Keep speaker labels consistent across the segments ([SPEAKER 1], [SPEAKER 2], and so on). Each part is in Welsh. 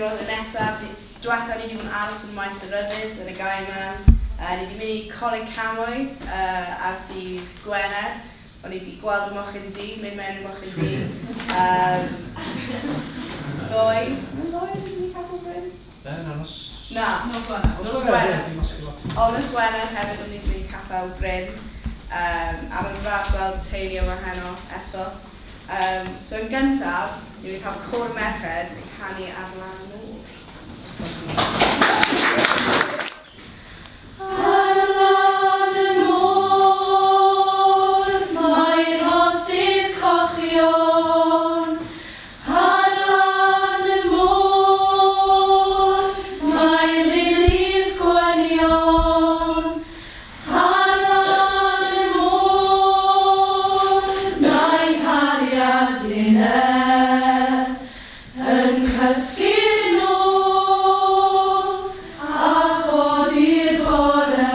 [SPEAKER 1] Diwrnod y nesaf, diwetha ni wedi bod yn aros yn Maes y Ryddid yn y Gaiman. Ni wedi mynd i Coleg Camwy ar dydd Gwener. O'n i wedi gweld y mochyn du, mynd mewn i'r mochyn du. Ddoe, yn ddoe o'n i wedi mynd i Capel Bryn?
[SPEAKER 2] Na, na, nos...
[SPEAKER 1] Na.
[SPEAKER 3] Nos Wener.
[SPEAKER 1] Nos Wener.
[SPEAKER 2] Dim lot.
[SPEAKER 1] O, nos Wener hefyd o'n i wedi mynd i Capel Bryn. A mae'n braf gweld y teulu yma heno eto. So yn gyntaf, ni'n mynd i cael côr merched yn canu Ar Lan y Môr.
[SPEAKER 4] Ar lan y môr mae rhosys cochion, ar lan y môr mae lilis gwynion, ar lan y môr mae nghariad inne yn cysgu'r nos a chodi'r bore.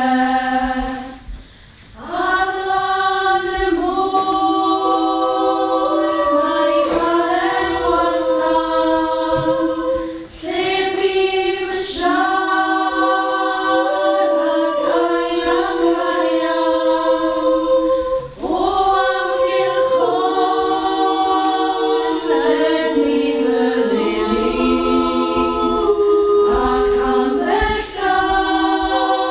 [SPEAKER 4] Ar lan y môr mae carreg wastad, lle bûm yn siarad gair am gariad. O amgylch hwn ydy fy lili, ac ambell gangen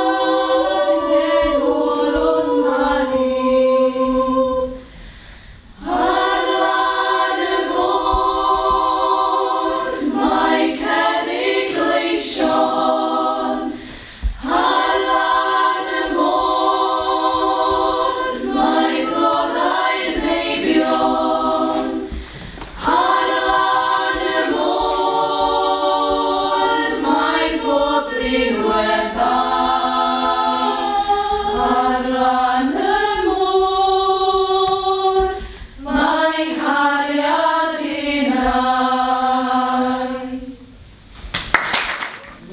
[SPEAKER 4] o rosmarin. Ar lan y môr mae cerrig gleision, ar lan y môr mae blodau'r meibion, ar lan y môr mae pob rhinwedd dda, ar lan y môr mae nghariad innau.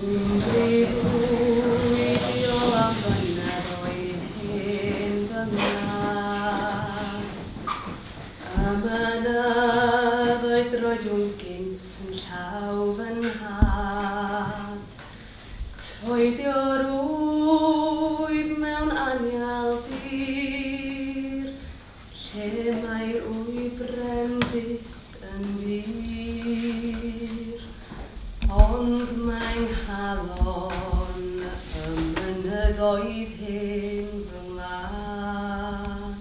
[SPEAKER 5] Yn breuddwydio am fynyddoedd hen fy ngwlad, y mynyddoedd droediwn gynt yn llaw fy nhad. Troedio'r wyf mewn anial dir, lle mae'r wybren byth yn wir. Ond mae'n nghalon y mynyddoedd hyn fy ngwlad.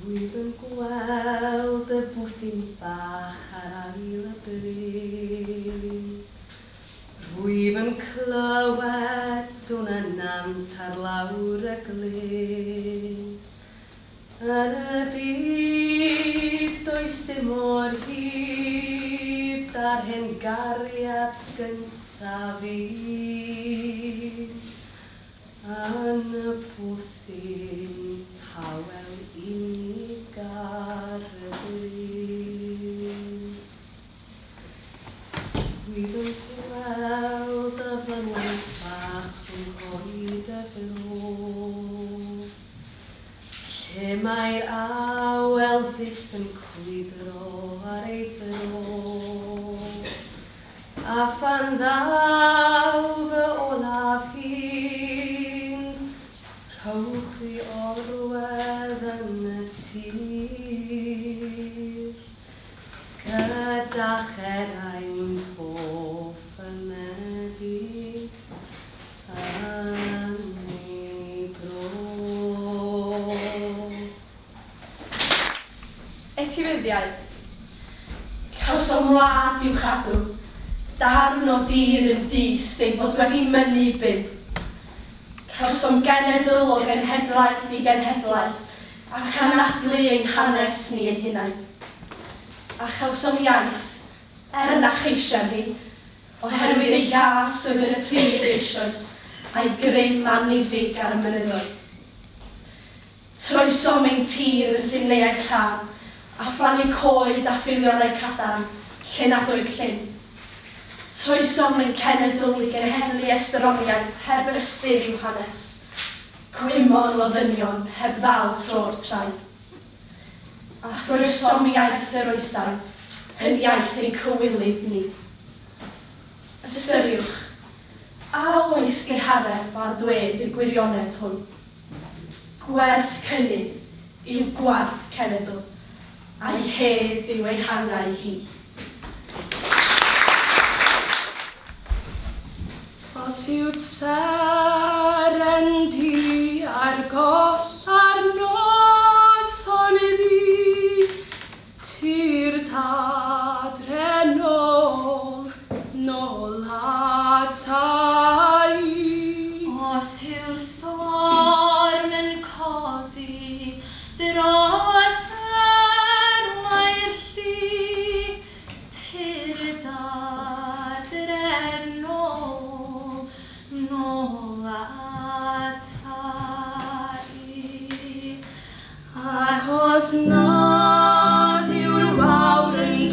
[SPEAKER 5] Rwyf yn gweld y bwthyn bach ar ail y bryn. Rwyf yn clywed sŵn y nant ar lawr y glyn. Yn y byd does dim mor hyd â'r hen gariad gyntaf un. Yn y bwthyn tawel unig ar y bryn. Rwyf yn gweld y fynwent fach rhwng coed y fro, lle mae'r awel fyth yn crwydro ar ei thro. A phan ddaw fy olaf hun, rhowch fi orwedd yn y tir, gyda cheraint hoff y mebyd yn ei bro.
[SPEAKER 4] Etifeddiaeth. Cawsom wlad i'w chadw, darn o dir yn dyst ein bod wedi mynnu byw. Cawsom genedl o genhedlaeth i genhedlaeth ac anadlu ein hanes ni ein hunain. A chawsom iaith, er na cheisiem hi, oherwydd ei ias oedd yn y pridd eisoes, a'i grym anniddig ar y mynyddoedd. Troesom ein tir yn simneiau tân, a phlannu coed a pheilionau cadarn lle nad oedd llyn. Troesom ein cenedl i genhedlu estroniaid heb ystyr i'w hanes, cwymon o ddynion heb ddal tro'r traed. A throesom iaith yr oesau, yn iaith ein cywilydd ni. Ystyriwch, a oes dihareb ar ddweud y gwirionedd hwn? Gwerth cynnydd yw gwarth cenedl, a'i hedd yw ei hangau hi.
[SPEAKER 2] Os yw'r seren du ar goll ar noson ddu, Tyrd adre nôl, nôl ata i.
[SPEAKER 5] Os yw'r storm yn codi dros erwau'r lli, tyrd adre nôl, nôl ata i.
[SPEAKER 2] Ac os nad yw'r wawr yn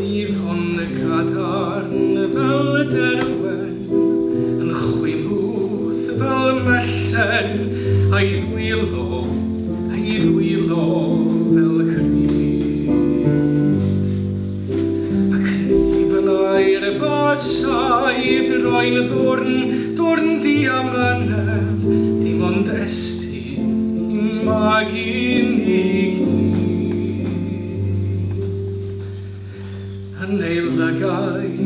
[SPEAKER 3] Roedd hon cadarn fel derwen, yn chwimwth fel mellten, a'i ddwylo, a'i ddwylo fel crud. Ac ni fynnai'r basaidd roi'n ddwrn, dwrn diamynedd, dim ond estyn i'n magu ni gyd. Yn ei lygaid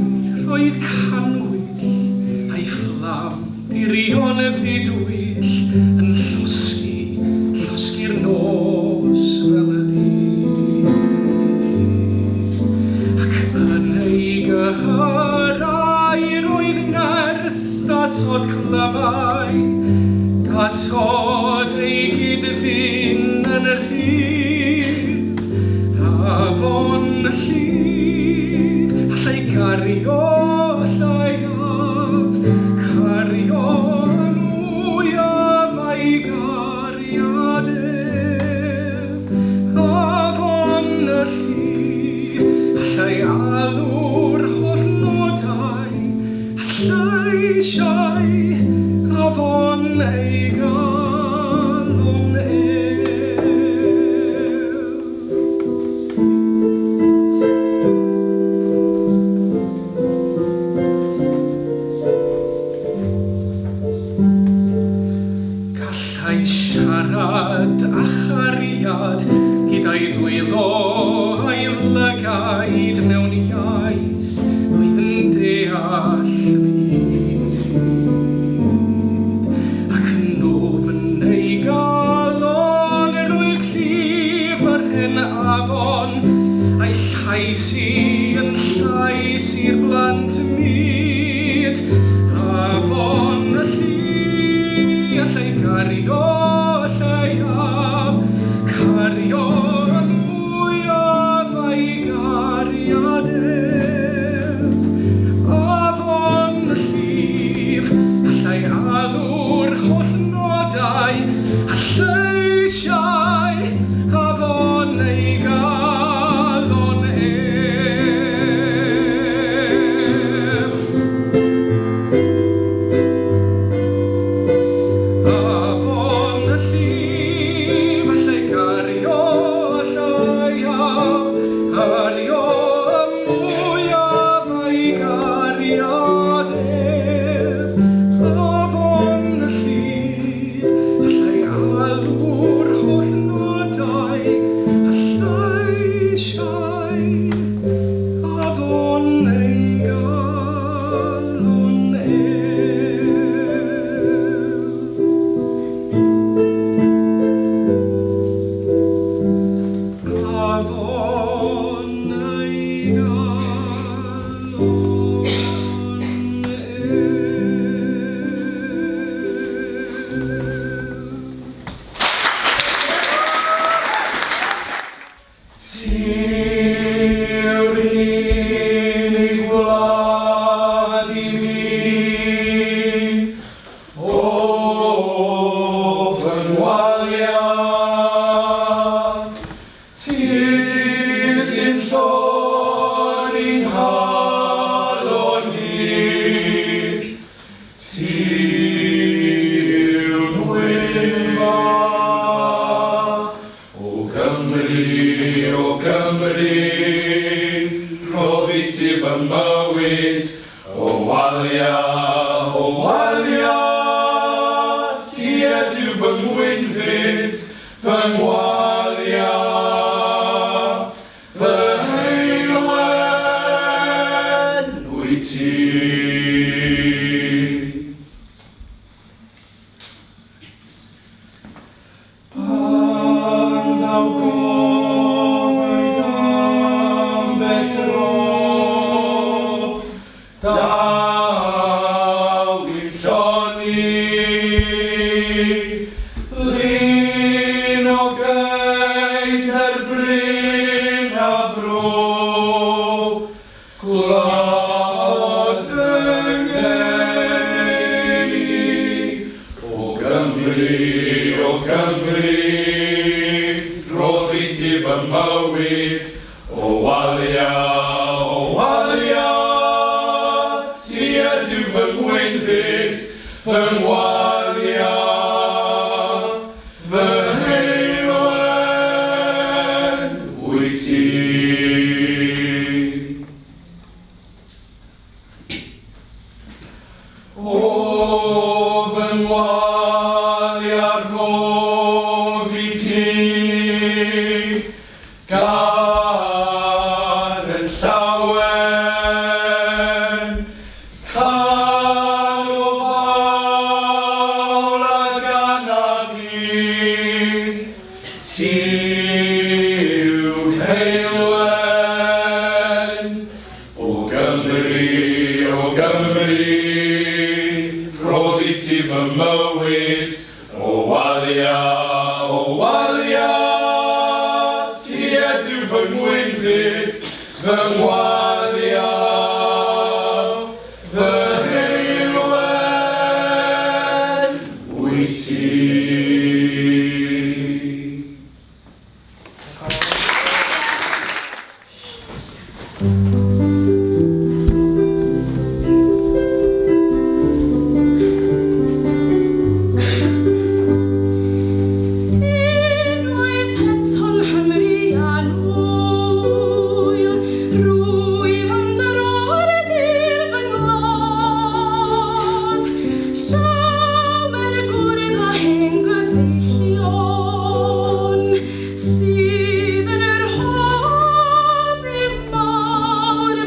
[SPEAKER 3] roedd cannwyll, a'i fflam dirion ddidwyll yn llosgi, llosgi'r nos fel y dydd. Ac yn ei gyhyrau roedd nerth datod clymau, datod ei gyd-ddyn yn y rhydd, afon llif, allai gario lleiaf, cario mwyaf a'i gariad ef. Afon y lli, allai alw'r holl nodau, a lleisiau, afon ei galon ef. Gallai siarad a chariad gyda'i ddwylo a'i lygaid mewn iaith oedd yn deall y byd. Ac yn ofn ei galon roedd llif yr hen afon, a'i llais i yn llais i'r blant mud. Afon y lli, allai cario lleiaf, cario mwyaf a'i gariad ef. Afon y llif, allai alw'r holl nodau, a lleisiau, afon ei galon ef. Afon y llif, allai cario lleiaf, cario mwyaf a'i gariad ef. Afon y llif, allai alw'r holl nodau, a lleisiau, afon ei galon ef. Afon ei galon ef. Ti yw'r unig wlad i mi, o fy ngwalia. Ti sy'n llon i'n nghalon i, ti yw'n ngwynfa. O Gymru, o Gymru, rhof i ti fy mywyd, o Walia, o Walia, ti ydyw fy ngwynfyd, fy ngwalia, fy heulwen wyt ti. Pan ddaw gofid am bell dro, daw i'm llonni, lun o geit ar bryn a bro, gwlad fy ngeni. O Gymru, o Gymru, rhof i ti fy mywyd, o Walia, o ti. O fy ngwalia rhof i ti, gan yn llawen, can o fawl a ganaf i, ti yw Heulwen. O Gymru, o Gymru, rhof i ti fy mywyd, o Walia, o Walia, ti ydyw fy ngwynfyd, fy ngwalia, fy Heulwen, wyt ti.
[SPEAKER 2] Unwaith eto'n Nghymru annwyl, rwyf am dro ar dir fy ngwlad. Llawen gwrdd â hen gyfeillion, sydd yn yr hoddi mawr.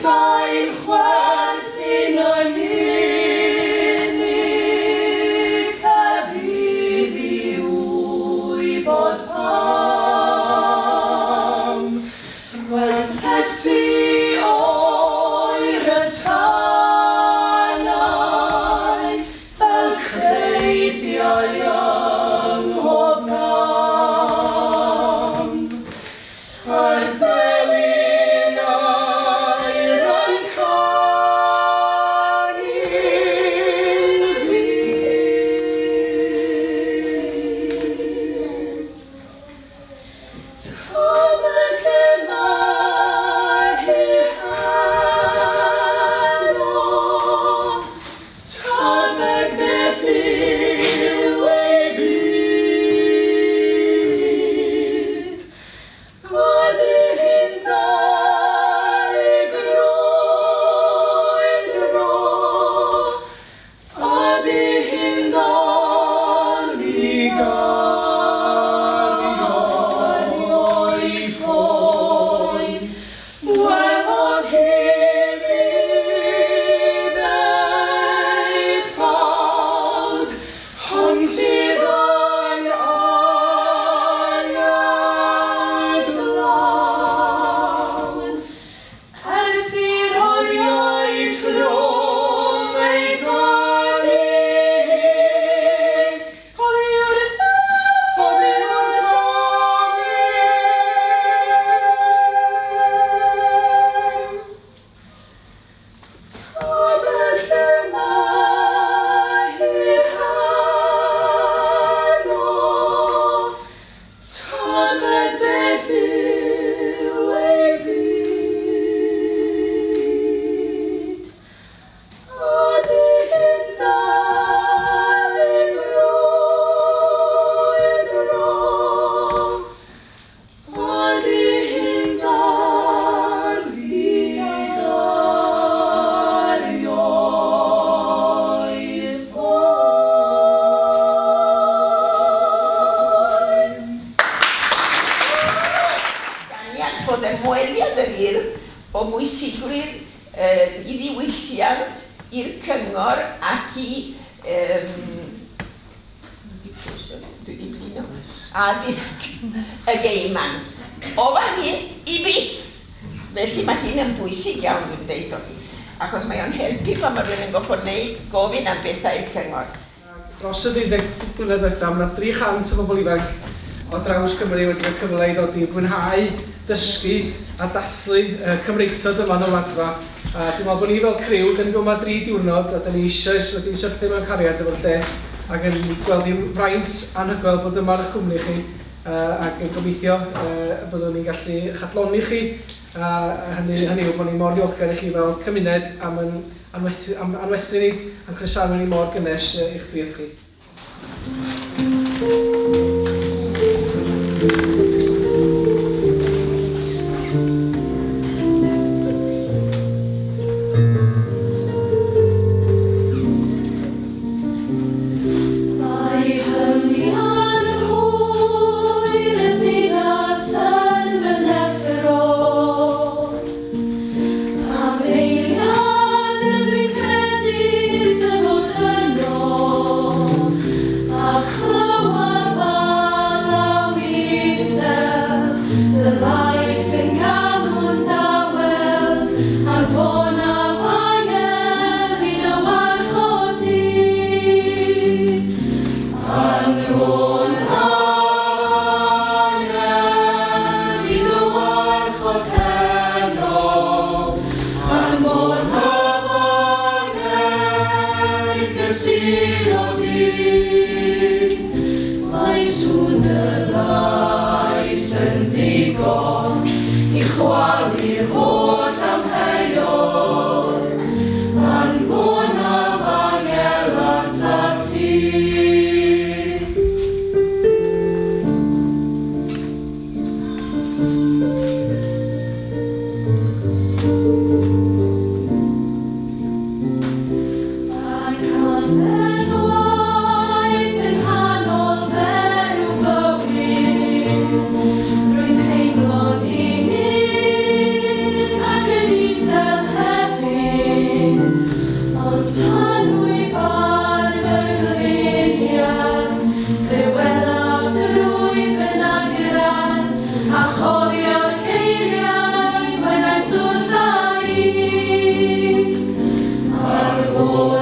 [SPEAKER 2] Hithau'n chwerthin yn unig, heb iddi wybod pam. Roedd rhesi oer y tanau fel creithiau ym mhob cam. A'r delyn aur yn canu'n fud. Tybed lle mae hi heno, tybed beth yw ei byd. Ydy hi'n dal i grwydro? Ydy hi'n dal i gario o'i phoen? Gwelodd hi fydd ei ffawd, hon sydd yn angau dlawd. Ers i'r oriau trwm ei thynnu hi, oddi wrth oddi wrthon ni. Tybed lle mae hi heno, tybed beth yw ei byd. Ydy hi'n dal i grwydro? Ydy hi'n dal i gario ei phoen?
[SPEAKER 6] Daniel, bod ymweliad yr Urdd o bwysigrwydd i ddiwylliant, i'r cyngor ac i dwi 'di blino, addysg y Gaiman. O fan hyn i byth. Felly mae hyn yn bwysig iawn dwi'n deud wrtho chi, achos mae o'n helpu pan mae rhywun yn goffod wneud gofyn am bethau i'r cyngor.
[SPEAKER 7] Dros y 12 blynedd diwetha, mae yna 300 o bobl ifanc o draws Cymru wedi cael cyfle i ddod i fwynhau, dysgu a dathlu Cymreictod yma yn y Wladfa. A dwi'n meddwl bod ni fel criw, dan ni 'di bod yma dri diwrnod a dan ni eisoes wedi syrthio mewn cariad efo'r lle ac yn gweld hi'n fraint anhygoel bod yma yn eich cwmni chi ac yn gobeithio y byddwn ni'n gallu chadloni chi a hynny, hynny yw bod ni mor ddiolchgar i chi fel cymuned am yn am anwestru ni, am croesawu ni mor gynnes i'ch plith chi.
[SPEAKER 2] Mae hymian hwyr y ddinas yn fy neffro. Am eiliad rydw i'n credu dy fod yno, a chlywaf alaw isel. Dim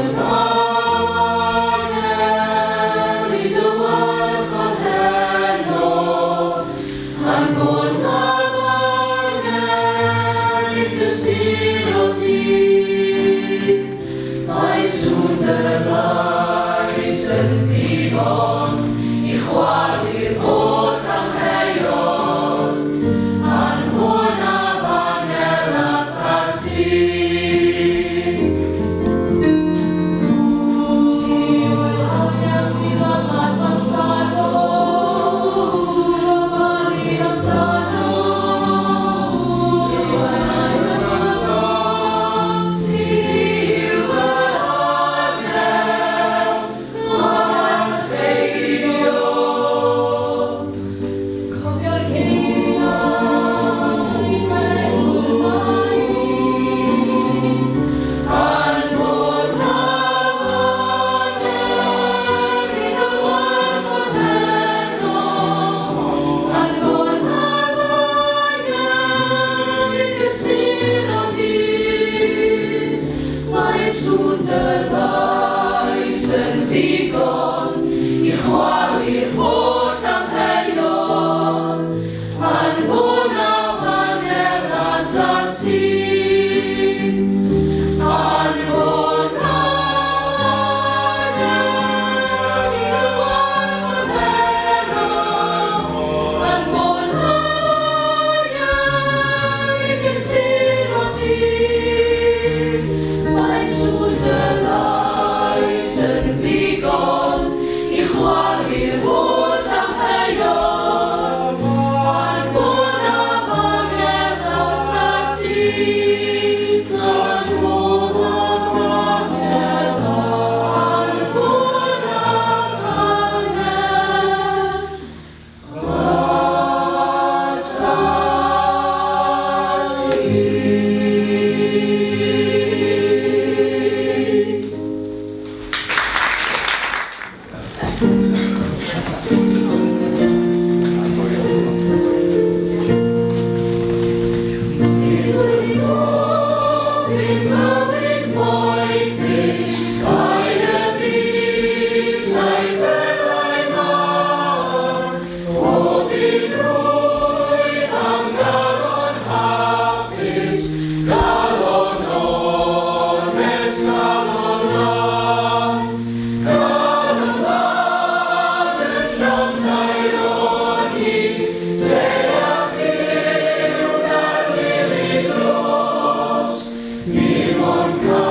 [SPEAKER 2] ond